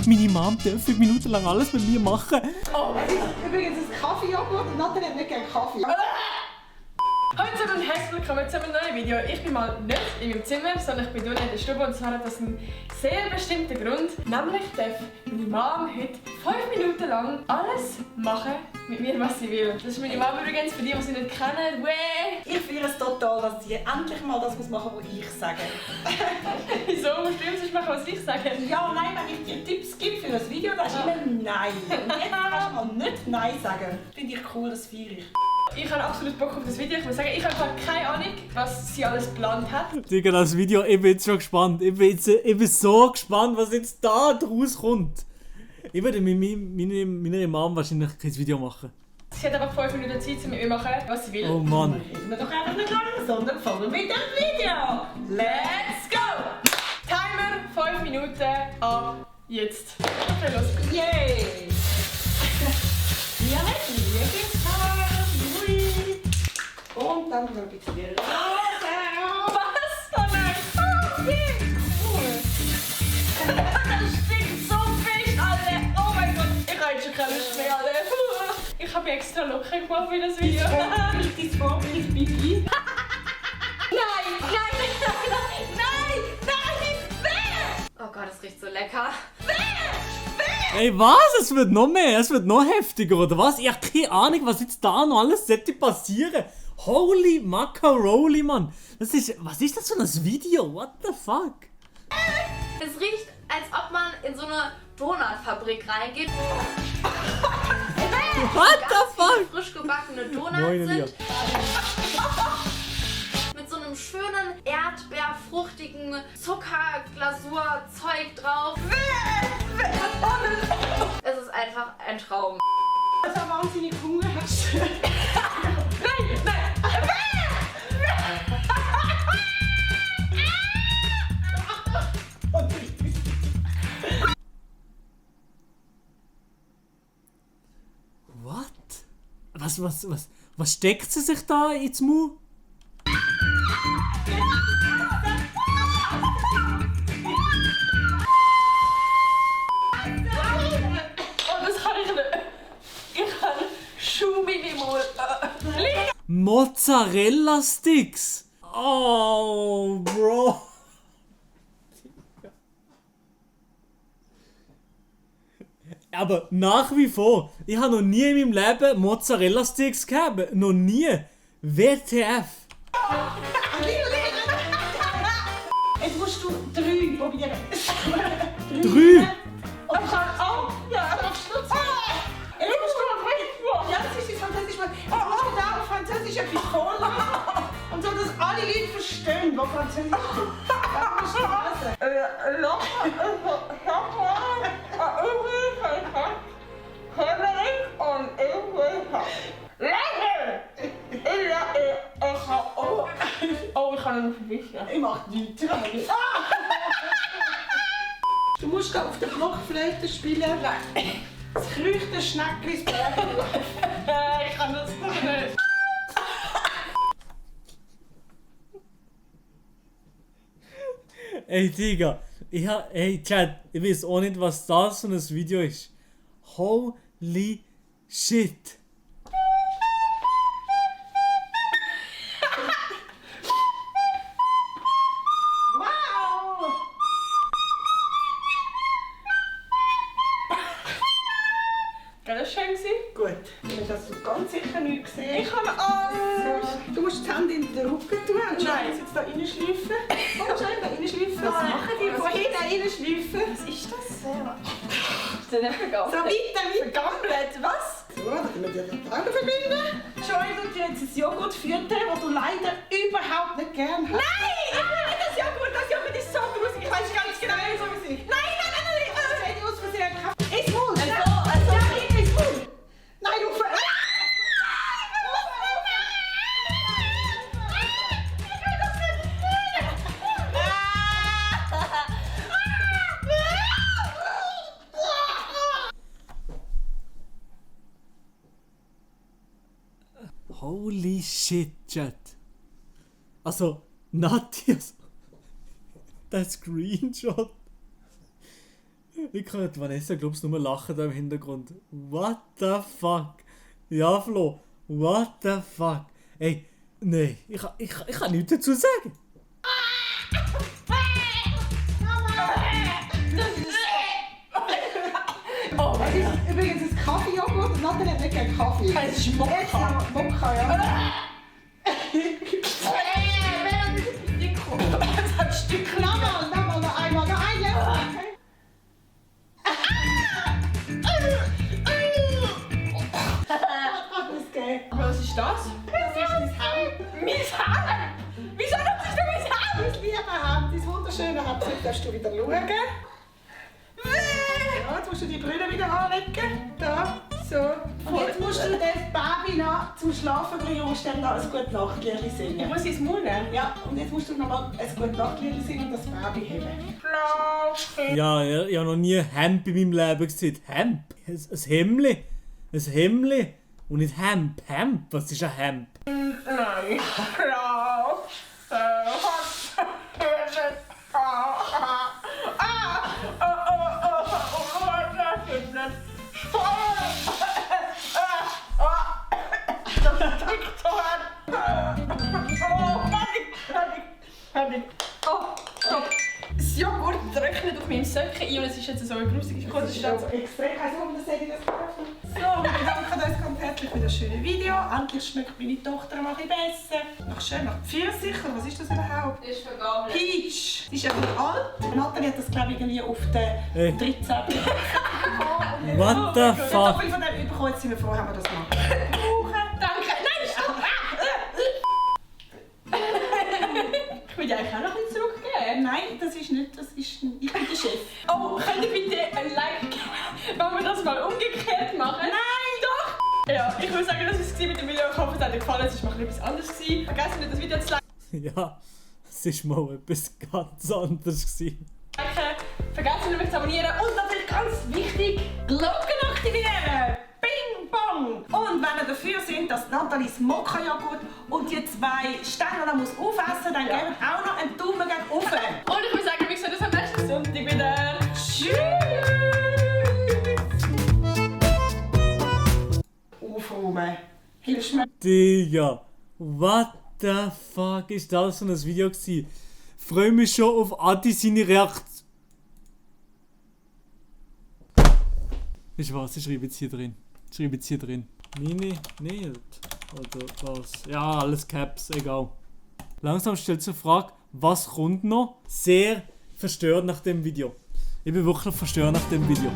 Meine Mom darf 5 Minuten lang alles mit mir machen. Oh, es ist übrigens ein Kaffeejoghurt und Nathalie hat nicht gerne Kaffee. Hallo zusammen und herzlich willkommen zu einem neuen Video. Ich bin mal nicht in meinem Zimmer, sondern ich bin hier in der Stube und zwar hat das einen sehr bestimmten Grund. Nämlich darf meine Mom heute 5 Minuten lang alles machen mit mir, was sie will. Das ist meine Mom übrigens, für die, die sie nicht kennen. Ich feiere es total, dass sie endlich mal das machen muss, was ich sage. Wieso musst du sonst machen, was ich sage? Ja, nein, wenn ich dir Tipps gebe für ein Video, dann ist immer Nein. Und jetzt kannst du mal nicht Nein sagen. Finde ich cool, das feiere ich. Ich habe absolut Bock auf das Video. Ich muss sagen, ich habe keine Ahnung, was sie alles geplant hat. Digga, das Video, ich bin jetzt schon gespannt. Ich bin so gespannt, was jetzt da draus kommt. Ich werde mit meiner Mom wahrscheinlich kein Video machen. Sie hat einfach 5 Minuten Zeit, um mit mir machen, was sie will. Oh Mann. Reden wir doch einfach nicht an, sondern fangen mit dem Video. Let's go! Timer 5 Minuten ab jetzt. Okay, los. Yay! Ja, Lieblingsfarbe, Louis. Und dann noch ein bisschen rosa. Was? Oh nein! Oh, okay. Cool. Das stinkt so fest, Alter! Oh mein Gott! Ich habe jetzt schon keine Lust mehr, Alter! Ich habe mich extra locker gemacht für das Video. Dein Vorbild Bibi. Nein! Oh Gott, das riecht so lecker. Ey, was? Es wird noch mehr, es wird noch heftiger, oder was? Ich habe keine Ahnung, was jetzt da noch alles sollte passieren. Holy Macaroni, Mann. Was ist das für ein Video? What the fuck? Es riecht, als ob man in so eine Donutfabrik reingeht. What the fuck? Frisch gebackene Donuts Moin, Elia. sind. Mit so einem schönen erdbeerfruchtigen Zuckerglasur-Zeug drauf. Es ist einfach ein Traum. Dass du wahnsinnig Hunger hast. What? Was steckt sie sich da ins Mund? Oh, das kann ich nicht. Ich kann Schuhminimal. Mozzarella Sticks. Oh, Bro. Aber nach wie vor, ich habe noch nie in meinem Leben Mozzarella Sticks gehabt. Noch nie. WTF. Jetzt musst du 3 probieren. 3. Und ich kann auch. Ja, aber Schluss. Jetzt musst du mal. Ja, das ist das Französisch. Jetzt musst du da auf Französisch etwas vorlesen. Und so, dass alle Leute verstehen, was Französisch ist. Das musst du lesen. Oh, ich kann nicht verwischen. Ich mach nichts. Du musst da auf der Blockflöte spielen. Das kreuchte Schneckli Berglauf. Ich kann das noch nicht. Ey, Digga. Ey, Chat, ich weiß auch nicht, was das für ein Video ist. Holy shit. Wow! War das schön gewesen? Gut, dann hast du ganz sicher nichts gesehen. Ich habe Angst. Du musst die Hände in den Rücken tun und schau, Nein. jetzt da reinschleifen. Komm schon, da reinschleifen. Was machen die? Von hinten reinschleifen. Was ist das? Ist das nicht vergammelt? So, weiter. Vergammelt? Was? So, dann können wir dir die Augen verbinden. Entschuldigung, dir jetzt ein Joghurt füttern, das du leider überhaupt nicht gern hast. Nein! Das Joghurt ist so gruselig. Ich weiß ganz genau, wie es ist. Nein! Das hätte ich aus Versehen gekauft. Iss Mund! Also. Ja, iss Mund! Nein, du ver... Holy shit, Chat. Also, Natias. Der Screenshot. Ich kann Vanessa, glaubst du, nur lachen da im Hintergrund. What the fuck? Ja, Flo. What the fuck? Ey, nee, ich kann nichts dazu sagen. Oh, das ist übrigens ein Kaffeejoghurt und Nathalie hat nicht gerne Kaffee. Es ist Mokka. Jetzt noch Mokka, ja. Es hat Stückchen. Nochmal, noch einmal, noch ein letztes. Was geht? Was ist das? Das ist mein Hemd. Mein Hemd! Wieso das ist denn mein Hemd? Mein liebe Hemd, dein wunderschöne Hemd. Jetzt darfst du wieder schauen. Ja, jetzt musst du die Brille wieder anlegen. Da, so. Und jetzt musst du das Baby noch zum Schlafen bringen und musst dann noch ein gute Nachtlied Ich singen. muss ins Maul nehmen. Ja, und jetzt musst du noch mal ein gute Nachtlied singen und das Baby heben. Ja, ich habe noch nie Hemd in meinem Leben gesehen. Hemd? Ein Hemdli? Ein Hemdli? Und nicht Hemd. Hemd? Was ist ein Hemd? Nein. Das Joghurt trocknet auf meinem Söckchen ein und es ist jetzt so eine grusige Das ist also extrem. Ich weiss nicht, warum das ich das getroffen. So, wir bedanken uns ganz herzlich für das schöne Video. Endlich schmeckt meine Tochter mal ein bisschen besser. Nach schön nach Pfirsich, oder was ist das überhaupt? Das ist vergabelt. Peach. Sie ist einfach alt. Nathalie hat das, glaube ich, irgendwie auf den 13. What the So fuck? viel von dem bekommen, jetzt sind wir froh, haben wir das gemacht. Brauchen. Danke. Nein, stopp! Ich will dir eigentlich auch noch ein bisschen zurückgeben. Nein, das ist nicht, das ist, ich bin der Chef. Oh, könnt ihr bitte ein Like geben, wenn wir das mal umgekehrt machen? Nein! Doch! Ja, ich würde sagen, das war es mit dem Video. Ich hoffe, es hat euch gefallen. Es war mal etwas anderes. Vergesst nicht, das Video zu Ja, es war mal etwas ganz anderes gewesen. liken. Vergesst nicht, mich zu abonnieren. Und natürlich ganz wichtig, Glocken aktivieren! Bing, bong! Und wenn ihr dafür sind, dass Nathalies Mokka-Joghurt und die 2 Stängel noch muss aufessen, dann Ja. gebt auch noch einen Daumen gegen oben. Und ich würde sagen, wir sehen uns am nächsten Sonntag wieder. Tschüss! Aufräumen. Hilfst du mir? Digga, what the fuck ist das für ein Video gewesen? Freue mich schon auf Adi seine Reaktion. Ist was? Ich schreibe jetzt hier drin. Ich schreibe jetzt hier drin. Mini? Nicht? Oder was? Ja, alles Caps, egal. Langsam stellt sich die Frage, was kommt noch? Sehr verstört nach dem Video. Ich bin wirklich verstört nach dem Video.